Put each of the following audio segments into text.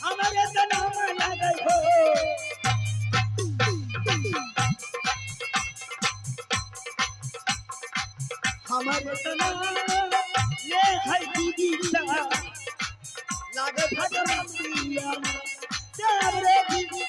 हमरे त नाम लागै हो। हमरे त नाम ले है दीदी सा लागे भगवतिया श्याम रे दीदी।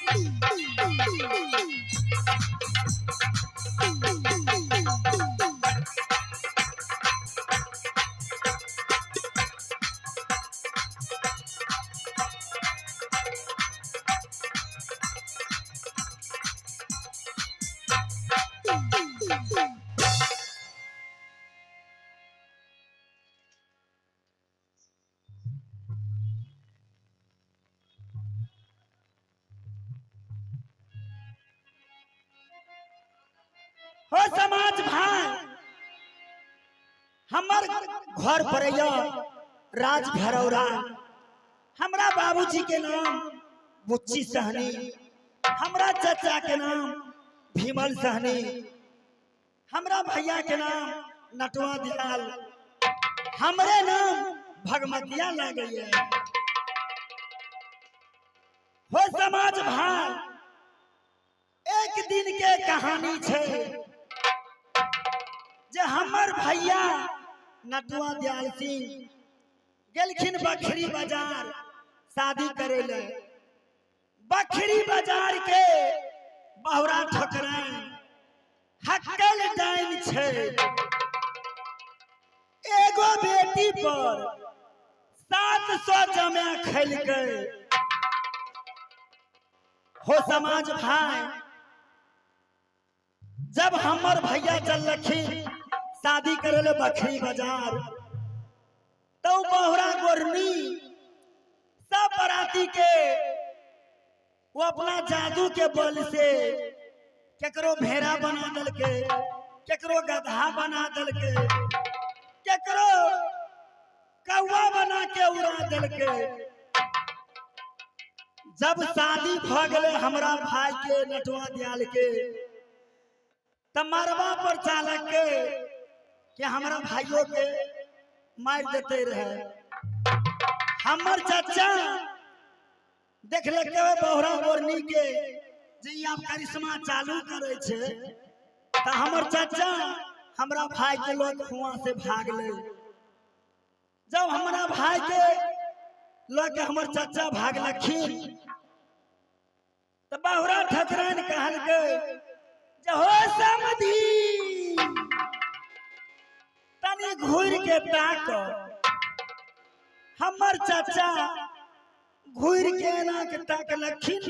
हो समाज भाई, हमर घर पर राज भरौरा। हमरा बाबूजी के नाम बुच्ची सहनी, हमरा चाचा के नाम भीमल सहनी, हमरा भैया के नाम नटवा दयाल, हमरे नाम भगमतिया लागैया। हो समाज भाई, एक दिन के कहानी छै जे हमर भैया नटुआ दयाल सिंह गेलखिन बखरी बाजार शादी करे ले। बखरी बाजार के बहुरा ठकराइन हक्कल डाइन छै। एगो बेटी पर 700 जमा खेलकै। हो समाज भाई, जब हमर भैया चलखिन शादी करे ले बखरी बाजार, तो बहुरा गोरनी सब बराती के वो अपना जादू के बल से केकरो भेड़ा बना दलके, केकरो गधा बना दलके, केकरो कौआ बना के उड़ा दलके। जब शादी भ गेलै हमरा भाई के नटुआ दयाल के, त मरबा पर चालक के हमरा भाइयों के मार देते रहे। हमर चाचा देखलकै बहुरा गोरनी के जे ई आब करिश्मा चालू करे छै, त हमर चाचा हमरा भाई के लोग कुआं से भागले। जब हमरा भाई के लऽ के हमर चाचा भागलखिन त बहुरा ठकराइन कहलकै जे हो समधी तनी घुरि के ताक। हमर चाचा घुरि के एना के ताकलखिन,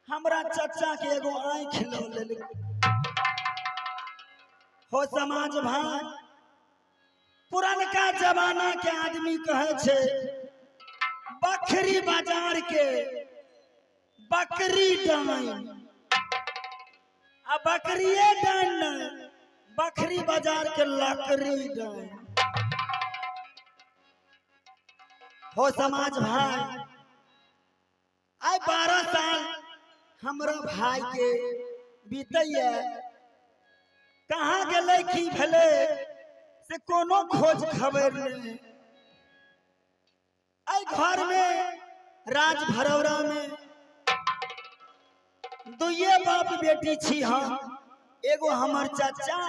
हमरा चाचा के एगो आँखि लऽ लेलकै। हो समाज भाई, पुरनका जमाना के आदमी कहे छै बकरी बाजार के बकरी डाइन, आ बकरिए डाइन नहीं, बकरी बाजार के लकड़ी डाइन। हो समाज भाई, आइ 12 साल हमरा भाई के बीतैया, कहाँ गेलै की भेलै से कोनो खोज खबर नहीं। एहि घर में राज भरौरा में दुइये बाप बेटी छी हम, एगो हमर चाचा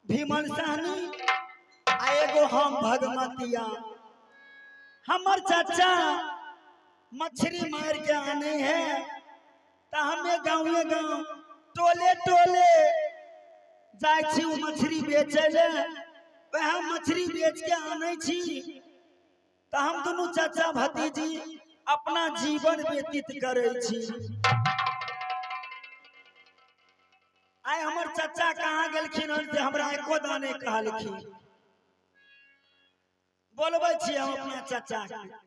भीमल सहनी आ एगो हम भगमतिया। हमर चाचा मछली मार के आने हैं त हमें गाँवे गाँव टोले टोले जाइ छी ओ मछली बेचै ले, वएह मछली बेच के आनै छी त हम दुनू चाचा भतीजी अपना जीवन व्यतीत करै छी। आइ हमर चाचा कहाँ गेलखिन हन से हमरा एको दा नहि कहलखिन। बोलबै छी हम अपना चाचा के।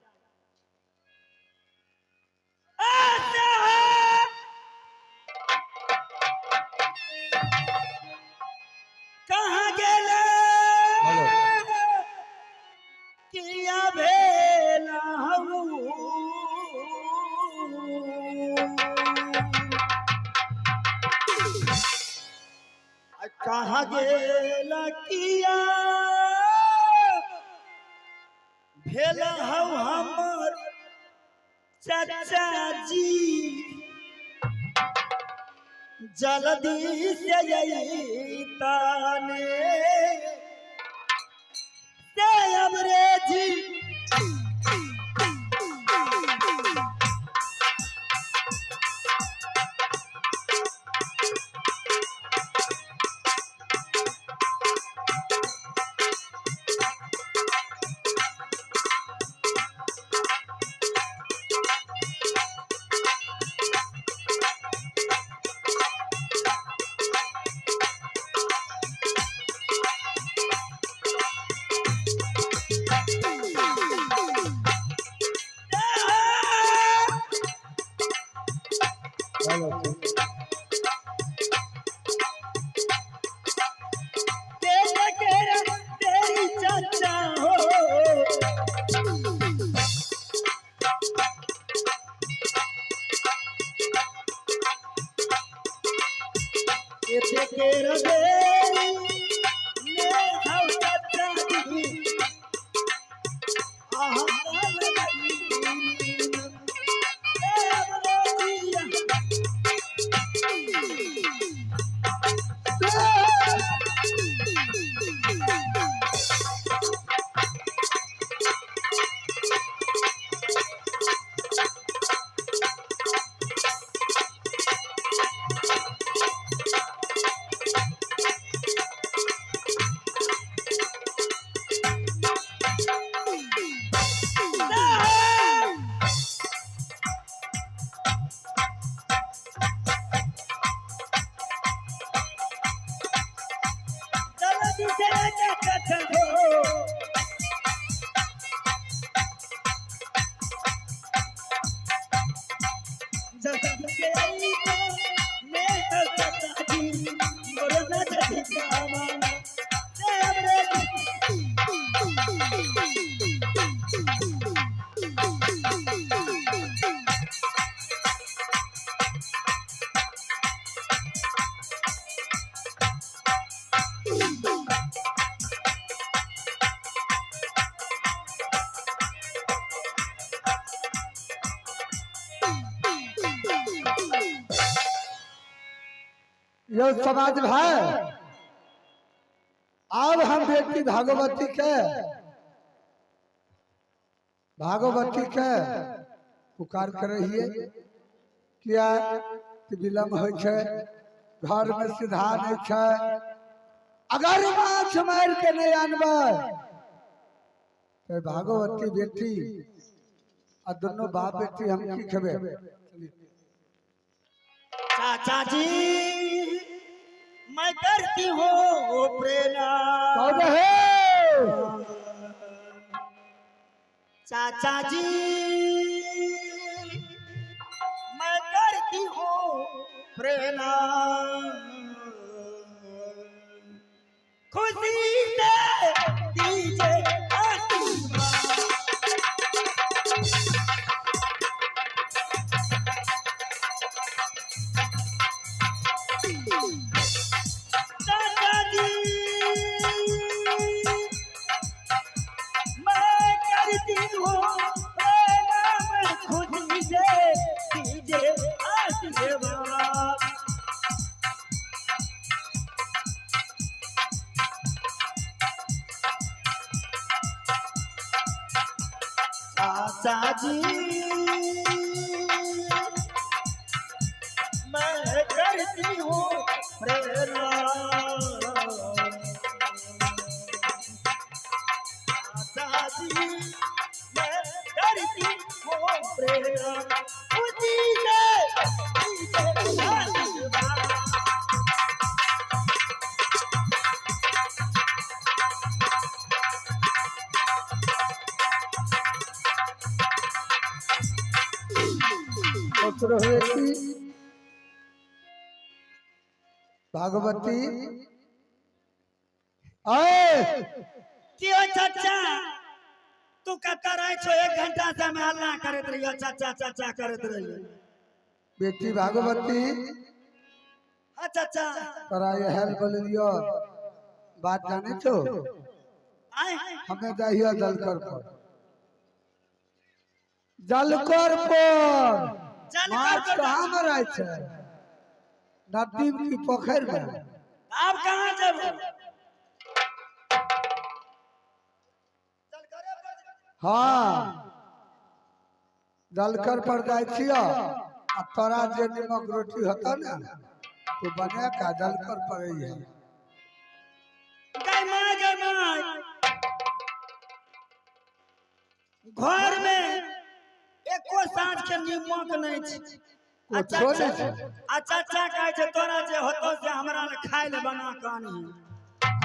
कहाँ गेलै किया भेल हऊ? कहाँ गेल किया भेल हौ हमर चाचा जी, जल्दी से अइताने से अमरेजी। तेरी चाचा हो, यो समाज भाई, अब हम बेटी भागवती के पुकार कर रही है किया कि विलम्ब हो छे, घर में सीधा नहीं छे। अगर माछ मार के नहीं आनबे तो भागवती बेटी और दोनों बाप बेटी हम की खेबे। चाचा जी मैं करती हूँ प्रेरणा। चाचा जी मैं करती हूँ प्रेरणा, खुशी से दीजिए आशीर्वाद। चाचा जी मैं करती हूँ प्रणाम, खुशी से दीजिए आशीर्वाद। चाचा जी मैं करती हूँ प्रेरणा, चाचा जी मैं करती हूँ प्रेरणा, खुशी से दीजिए आशीर्वाद। भागवती आए क्यों चाचा तू कत रहे छो, 1 घंटा से हम हल्ला करत रहियो, चाचा चाचा करत रहियो। बेटी भागवती हाँ चाचा तोरा ये हेल बोलियो बात जाने छो, आए हमें जाइयो दलकर पर। जलकर पर जलकर माछ पर कहाँ मराइ छै? नदी की पोखरि में? आब कहाँ जेबो? हाँ, जलकर पर जाइ छियो आ तोरा जे निमक रोटी होता ने तू बना के जलकर पर है। गय माय, गय माय, घर में एको साँझ के निमक नहीं छै। आ कुछो चाचा नहि छै। आ चाचा कहै छै तोरा जे होतो से हमरा लए खाय लए बना के आनही।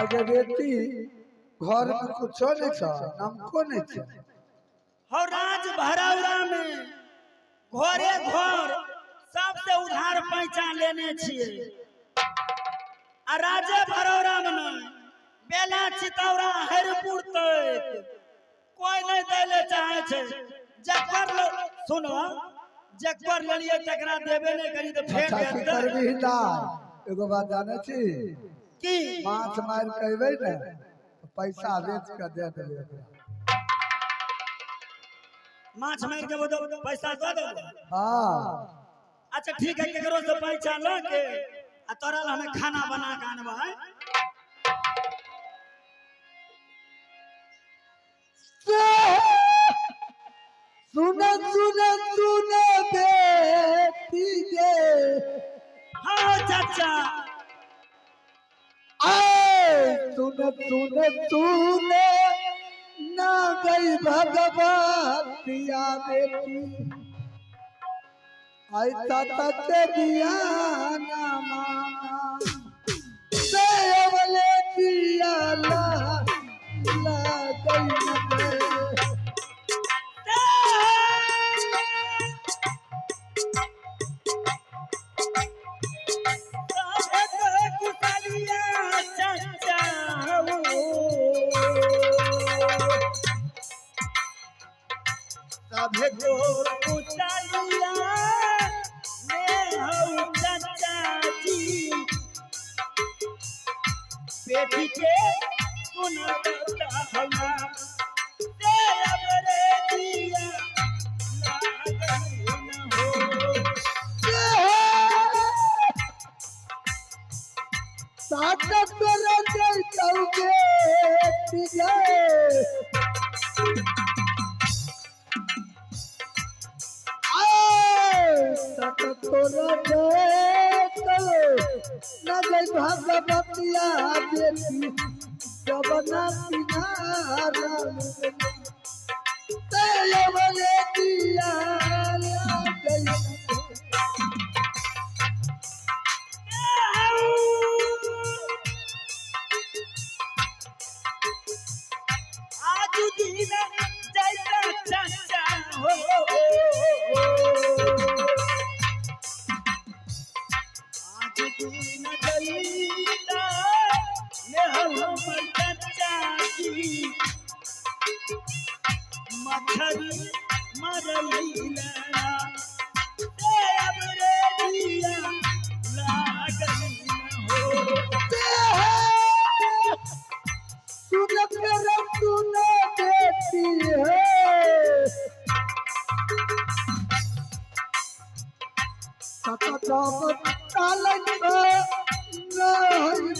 अगर बेटी घर में कुछो नहीं छै, नमको नहीं छै। हो राज भरौरा में घरे घर सबसे उधार पैसा लेने छियै। आ राजे भरौरा में नहीं, बेला चितौरा हरिपुर तक कोई नहीं दै ले चाहे छै। जकर सुनो, जकर लेलियै तकरा देबे नहीं करी तऽ फेर अच्छा की देतै। करबी दाय? एगो बात जानै छी? की? माछ मारि के अयबै ने तऽ पैसा बेच के दे देबै ओकरा। माछ मारि के दो पैसा दऽ देबो? हाँ। अच्छा ठीक है, केकरो से पैसा लऽ के आ तोरा लए हमे खाना बना के आनबै। सुन सुन सुन बेटी गे। हाँ चाचा। आए सुन सुन सुन ना गई भगवतिया बेटी, आई ताता के दिया ना माना से अवले दिया ला ला गई न। चाचा सभे को कुशलिया में हौ चाचा जी, बेटी के सुनता हवा से अब रे दिया लागल न हो। ताकत रजल चौके गे, ताकत रजल न गई भगवतिया बेटी, जबना किनारा तेलवले दिया गई। आज दिन जैसा चाचा हो, आज दिन जैसा ने हमर चाचा जी, मछरी मरैला से अब रे दिया लागल न हो। सुन कर सुन बेटी है,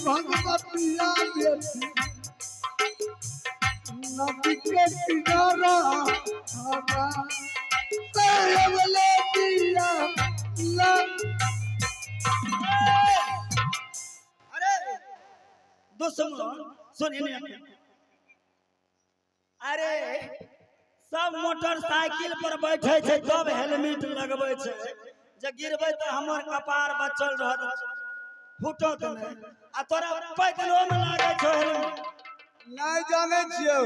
भगवतिया बेटी, नदी के किनारा ले दिया ला। अरे दुश्मन सुनिए ने, अरे सब मोटरसाइकिल पर बैठे छै तब हेलमेट लगबै छै, जे गिरबै तऽ हमर कपार बचल रहत, फूटत नहि, आ तोरा पैदलो में लागै छौ हेलमेट। नहि जानै छियै,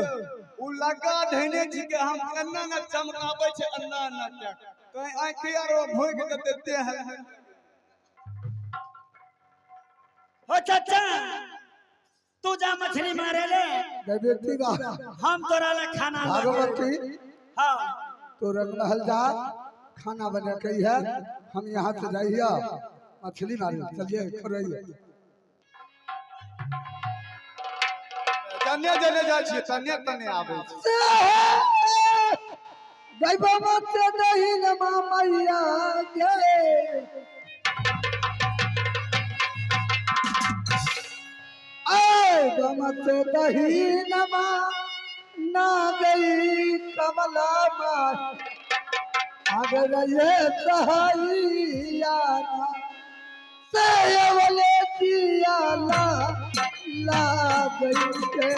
उ लग्गा धैने छिकै, हम एन्ना ने चमकाबै छै एन्ना एन्ना टा कहीं आँखि आरो भोगि देतै ते है। हो चाचा, तू जा मछली मारे ले। बेटी बा। हम तोरा ला खाना लऽ के- भगवती। हाँ। तो रंगमहल जा, खाना बना के है, हम यहाँ से जाइए मछली मारे, चलिए खड़िए। जने जने जाइ छियै तने तने आबै छै। गैबा मत दही नमा मैया गे। ऐ मत दही नमा ना गई कमला माई, अगर ये सहाइया से अवले दिया ला ला गई के।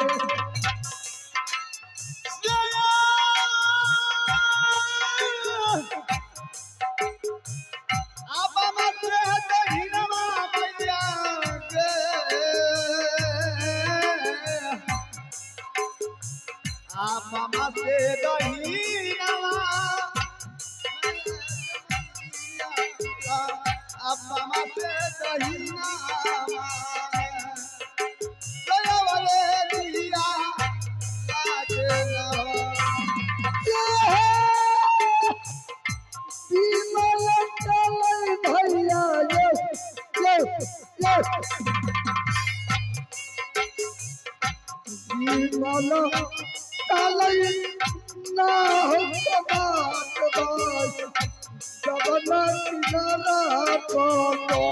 विमल चलै भैया यो यो यो, विमल चलै ना हो बात बात, जबना किनारा पातो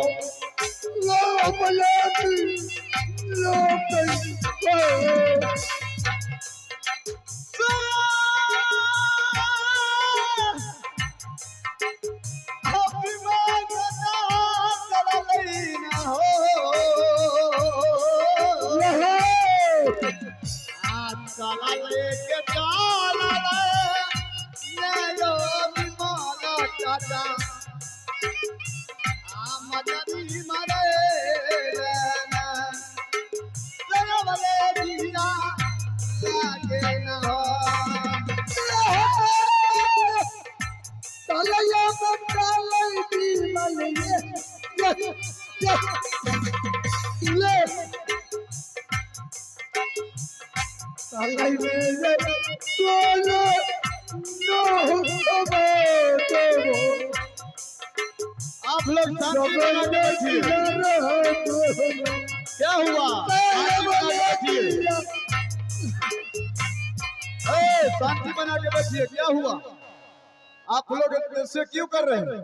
लो बलती लो कई। तलैया में चलै विमल ये ये ये ले, तलै में ये सोलो नो हुक्म देवो। आप लोग शांति बना के बैठिए। क्या हुआ? शांति बना के बैठिए। ए, शांति बना के बैठिए। क्या हुआ? आप लोग ऐसे क्यों कर रहे हैं?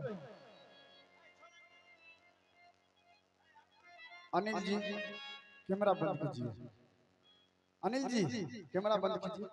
अनिल जी कैमरा बंद कीजिए। अनिल जी कैमरा बंद कीजिए।